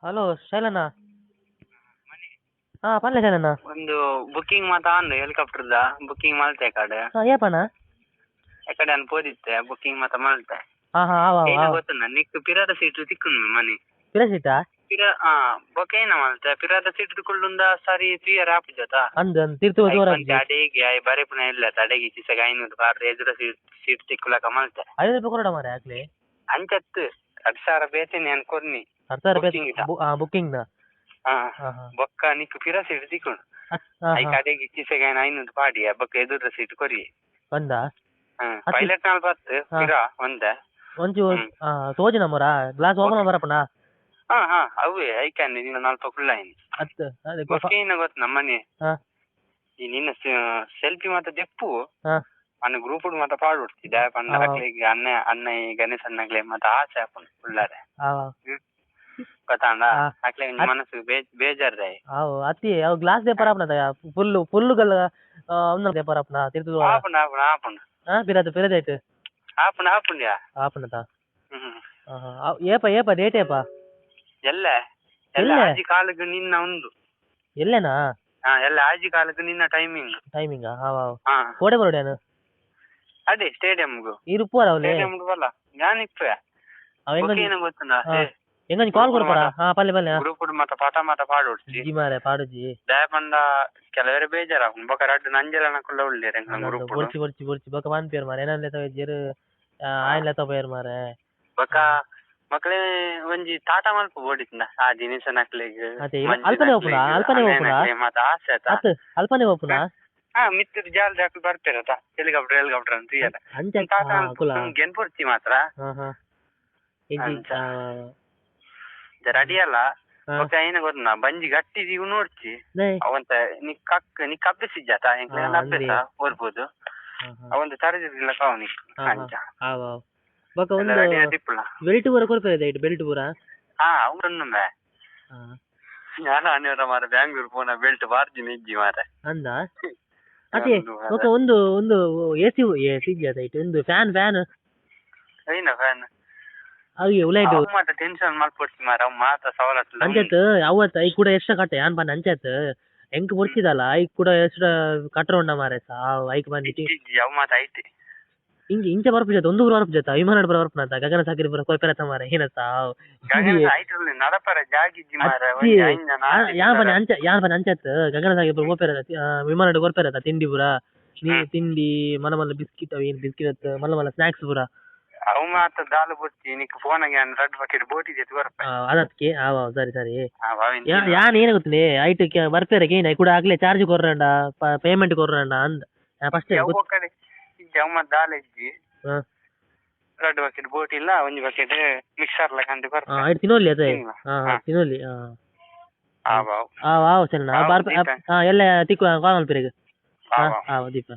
Hello ಶೈಲಣ್ಣ. ಹಾಂ, ಪನ್ಲೆ ಶೈಲಣ್ಣ. ಒಂದು booking ಮಾತ ಅಂದು ಹೆಲಿಕಾಪ್ಟರ್ದ ಬುಕ್ಕಿಂಗ್ ಮಲ್ತೆ ಕಡೆ. ಹಾಂ, ಏಪಣ್ಣ? ಎಕಡೆ ಅನ್ ಪೋದಿತ್ತೆ, ಬುಕ್ಕಿಂಗ್ ಮಾತ ಮಲ್ತೆ. ಹಾಂ ಹಾಂ ಆವ. ಏನ ಆವ. ಗೊತ್ತುಂಡ, ನಿಕ್ ಪಿರಾದ ಸೀಟ್ ತಿಕ್ಕುಂಡು ಮನಿ. ಪಿರ ಸೀಟಾ? ಪಿರ ಆ ಬೊಕ ಏನ ಮಲ್ತೆ, ಪಿರಾದ ಸೀಟ್ ಕುಳ್ಳುಂದ ಸರಿ ತ್ರೀಯರ್ ಆಪುಜತ. ಅಂದ್ ಅಂದ್ ತಿರ್ತು ಜೋರ. ಐಕ್ ಅಡೆಗೆ ಆಯ್ ಬರೆಪುನ ಇಲ್ಲ, ತಡೆಗೆ ಚಿಸಗ 500 ಬಾರ್ರೆ ಎದುರ ಸೀಟ್ ಸೀಟ್ ತಿಕ್ಕುಲಕ ಮಲ್ತೆ. 50 ರೂಪಾಯಿ ಕೊರಡ ಮಾರೆ ಆಗ್ಲಿ. ಅಂಚತ್ತು 2000 ಬೇತೇನೆ ಅನ್ ಕೊರ್ನಿ. 2000 ರೂಪಾಯಿ? ಬುಕ್ಕಿಂಗ್ ಇದ. ಹಾಂ, ಬುಕ್ಕಿಂಗ್ನ. ಹಾ. ಹಾಂ ಹಾಂ. ಬೊಕ್ಕ ನಿಕ್ ಪಿರ ಸೀಟ್ ತಿಕ್ಕುಂಡು. ಹಾಂ. ಐಕ್ ಹಾಂ. ಅಡೆಗೆ ಚಿಸಗ 500 ಪಾಡಿಯ, ಬೊಕ್ಕ ಎದುರ ಸೀಟ್ ಕೊರಿ. ಬಂದ. ಅತ್ತಿ. ಪೈಲಟ್ ನಾಲ್ ಬತ್ತು. ಹಾ. ಪಿರ ಒಂದೆ. ಒಂಚೂರು. ಹ್ಮ್. ತೋಜಿ ನಮ್ಮರ ಗ್ಲಾಸ್ ಓಪನ್ ಬರಪಣ. ಹಾ ಹಾ, ಅವೇ ಐಕನ್ ನಿನ್ನ ನಾಲ್ಪ ಕುಳ್ಳಾಯಿನಿ. ಅತ್ತು ಅದೇ. ಬೊಕ್ಕ ಏನ ಗೊತ್ತ ನಮ್ಮನೆ? ಹಾ. ಈ ನಿನ್ನ ಸೆಲ್ಫಿ ಮಾತ ದೆಪ್ಪು. ಹಾ. ಅನ್ನ ಗ್ರೂಪ್ ಮಾತ ಪಾಡೊಡ್ತಿ ದಾಯ ಪಂಡ. ಆ. ಅಕ್ಲೆಗ್ ಅಣ್ಣ ಅಣ್ಣ ಈ ಗಣೇಶ್ ಅಣ್ಣಗ್ಲೆ ಮಾತ ಆಸೆ ಆಪುಂಡು ಉಳ್ಳಾರೆ. ಗೊತ್ತಾಂಡ? ಆ. ಅಕ್ಲೆ ಒಂಜಿ ಮನಸ್ಸು ಬೇಜಾರ್ದಾಯ್. ಅವು ಅತ್ತಿ ಅವು ಗ್ಲಾಸ್ they ಪರಪಣ, ಫುಲ್ ಫುಲ್ ಗಲ್ಲ ಒಂದ they ಪರಪಣ ತಿರ್ತು. ಆಪುಂಡು ಆಪುಂಡು ಆಪುಂಡು. ಹಾಂ, ಪಿರಾದ ಪಿರದಾಯ್ತು. ಆಪುಂಡು ಆಪುಂಡ್ಯಾ. ಆಪಣತ. ಹ್ಮ್. ಹಾಂ ಹಾಂ, ಏಪ ಏಪ ಡೇಟ್ ಏಪ? ಎಲ್ಲ ಎಲ್ಲ. ಎಲ್ಲೆ? ಆಜಿ ಕಾಲಕ್ಕೆ ನಿನ್ನ ಉಂದು. ಎಲ್ಲೇನಾ? ಹಾ, ಎಲ್ಲ ಆಜಿ ಕಾಲಕ್ಕೆ ನಿನ್ನ ಟೈಮಿಂಗ್. ಟೈಮಿಂಗಾ? ಹಾಂ ಹಾಂ. ಹಾ. ಕೋಡೆ ಬರೋಡ್ಯಾನು? ಅದೇ ಸ್ಟೇಡಿಯಂಗು. ಈ ಉಪ್ಪುವಾರ ಅವಲೇ. ಸ್ಟೇಡಿಯಂ ಬಲ್ಲ ഞാൻ ಇಪ್ಪೆ. ಅವ ಹೆಂಗೊಂಜಿ ಏನ ಗೊತ್ತುಂಡ? ಹಾ. ಹೆಂಗೊಂಜಿ ಕಾಲ್ ಕೊಡ್ಪಡ. ಹಾ, ಪಲ್ಲೆ ಪಲ್ಲೆ. ಗ್ರೂಪ್ ಮಾತ ಪಾಠ ಮಾತ ಪಾಡೊಡ್ತಿ. ಜಿ ಮಾರೆ, ಪಾಡುಜಿ. ದಾಯ ಪಂಡ ಕೆಲವರೆ ಬೇಜಾರಾಪುಂಡು, ಬೊಕ ರಡ್ಡ್ ನಂಜಲನ ಕುಲ್ಲ ಉಲ್ಲೆರ್ ಎಂಕ್ಲ ಗ್ರೂಪ್. ಬೊರ್ಚಿ ಬೊರ್ಚಿ ಬೊರ್ಚಿ, ಬೊಕ ಪನ್ಪೇರ್ ಮಾರೆ, ಏನನ್ ಲೆತ ಜೆರು ಆಯ್ನ್ ಲೆತ ಪೋಯೆರ್ ಮಾರೆ. ಬೊಕ ಮಕ್ಲೆ ಒಂಜಿ ತಾಟ ಮಲ್ಪ ಬೋಡಿತ್ನ ಆ ದಿನೇಶನಕ್ಲೆಗ್. ಅದೇ, ಅಲ್ಪನೆ ಪೋಪುನಾ? ಅಲ್ಪನೆ ಪೋಪುನಾ? ಮಾತ ಆಸೆ ಆತ. ಅತ್ ಅಲ್ಪನೆ ಪೋಪುನಾ? ಹಾ, ಮಿತ್ತದ ಜಾಲ್ ಅಕ್ಲು ಬರ್ಪೇರತ, ಹೆಲಿಕಾಪ್ಟರ್ ಹೆಲಿಕಾಪ್ಟರ್ ಅಂತ ತೂಯೆರೆ. ಅಂಚ. ತಾಟ. ಹಾ ಕುಲ. ಗೆನ್ಪೊರ್ಚಿ ಮಾತ್ರ. ಹಾ ಹಾ, ಇಜ್ಜಿ. ಅಂಚ. ರೆಡಿ ಅಲ್ಲ? ಹಾ. ಬೊಕ ಏನ ಗೊತ್ತುಂಡ, ಬಂಜಿ ಗಟ್ಟಿ ದೀವು ನೋಡ್ಚಿ. ನೇ. ಅವಂತ ನಿಕ್ ಕಕ್ ನಿಕ್ ಅಭ್ಯಾಸ ಇಜ್ಜಾತ, ಎಂಕ್ಲೆನ. ಹಾ, ಅಭ್ಯಾಸ ಓರ್ಬೋದು. ಹಾ ಹಾ. ಅವಂತ ತರದಿಲ್ಲ ಕಾವನಿ. ಹಾ ಹಾ. ಅಂಚ. ಆವ್ ಆವ್, ಬೊಕ ಎಲ್ಲ ಒಂದು ರೆಡಿ ಆದಿಪ್ಪುಲ. ಬೆಲ್ಟ್ ಪೂರ ಕೊರ್ಪೆರ್ ಐಟ್, ಬೆಲ್ಟ್ ಪೂರ. ಹಾ, ಅವ್ರನ್ನೊಮ್ಮೆ. ಹಾ. ನಾನು ಅನ್ಯರ ಮಾರ, ಬ್ಯಾಂಗ್ಳೂರ್ ಪೋನ ಬೆಲ್ಟ್ ಬಾರ್ದಿನ ಇಜ್ಜಿ ಮಾರೆ. ಅಂದ ಅದೇ. ಒಂದು ಮಾರ್ರೆ. ಬೊಕ ಒಂದು ಒಂದು ಎಸಿ ಎಸಿ ಇಜ್ಜಿ ಐಟ್, ಒಂದು ಫ್ಯಾನ್ ಫ್ಯಾನ್. ಐನ ಫ್ಯಾನ್? ಅವು ಉಲೈಟ್. ಅವು ಮಾತ ಟೆನ್ಷನ್ ಮಲ್ಪೊಡ್ಚಿ ಮಾರ, ಅವು ಮಾತ ಸವಲತ್ತು. ಅಂಚತ್ ಅವತ್ I ಕೂಡ ಎಷ್ಟ ಕಟ್ಟೆ ಯಾನ್ ಪಂಡ, ಅಂಚತ್ ಎಂಕ್ ಬೊರ್ಚಿದಲ್ಲ, ಐಕ್ ಕೂಡ ಎಷ್ಟ ಕಟ್ಟರ ಉಂಡ ಮಾರೆ ಸಾವ್ ಐಕ್ ಬಂದಿಟ್ಟಿ. ಇಜ್ಜಿ, ಅವು ಮಾತ ಐತೆ. ಇಂಚ ಇಂಚ ಬರ್ಪುಜತ್, ಒಂದು ಪೂರ ಬರ್ಪುಜತ್ತ, ವಿಮಾನ ಪೂರ ಬರ್ಪುನತ, ಗಗನ ಸಾಕಿರಿ ಪೂರ ಕೊರ್ಪೆರತ ಮಾರೆ, ಏನ ಸಾವ್. ಗಗನ ಐಟ್ ನಡಪರ ಜಾಗ ಇಜ್ಜಿ ಮಾರ. ಅತ್ತಿ. ಒಂಜಿ ಐನ್ ಜನ ಯಾನ್ ಪಂಡ ಅಂಚ, ಯಾನ್ ಪಂಡ ಅಂಚತ್ ಗಗನ ಸಾಗಿರಿ ಪೂರ ಪೋಪೆರತ, ವಿಮಾನಡ್ ಕೊರ್ಪೆರತ ತಿಂಡಿ ಪೂರ, ನೀ ತಿಂಡಿ ಮಲ್ಲ ಮಲ್ಲ ಬಿಸ್ಕಿಟ್, ಅವು ಏನ್ ಬಿಸ್ಕಿಟ್ ಅತ್, ಮಲ್ಲ ಮಲ್ಲ ಸ್ನಾಕ್ಸ್ ಪೂರ. ಅವು ಮಾತ ದಾಲ ಬೊಡ್ಚಿ, ನಿಕ್ ಫೋನ್ ಯಾನ್ ರಡ್ಡ್ ಬಕೆಟ್ ಬೋಟಿ ದೆತ್ತ್ ಕೊರ್ಪೆ. ಅದಕ್ಕೆ ಆವ್ ಆವ್, ಸರಿ ಸರಿ. ಅವಿನ್. ಯಾನ್ ಏನ ಗೊತ್ತುಂಡೆ, ಐಟ್ ಬರ್ಪೆರ ಕೇನ ಕೂಡ ಆಗ್ಲೇ ಚಾರ್ಜ್ ಕೊರ್ರಂಡ, ಪೇಮೆಂಟ್ ಕೊರ್ರಂಡ ಅಂದ್ ಫಸ್ಟ್. ಅವು ಕಡೆ ಇಜ್ಜಿ, ಅವು ಮಾತ ದಾಲ ಇಜ್ಜಿ. ಹಾ. ರಡ್ಡ್ ಬಕೆಟ್ ಬೋಟಿ ಇಲ್ಲ, ಒಂಜಿ ಬಕೆಟ್ ಮಿಕ್ಸರ್ ಲಕ ಕೊರ್ಪೆ. ಐಟ್ ತಿನ್ನೊಲಿ ಅದೇ. ತಿನ್ನುವ. ಹಾ ಹಾ. ಹಾ. ತಿನ್ನೊಲಿ ಹಾ. ಆವ್ ಆವ್. ಆವ್ ಆವ್, ಸರಿ. ಆವ್ ಬರ್ಪ. ದೀಪ. ಹಾ, ಎಲ್ಲ ತಿಕ್ಕು, ಕಾಲ್ ಮಲ್ಪಿರೆಗ್. ಹಾ. ಆವ್. ಆವ್ ದೀಪ.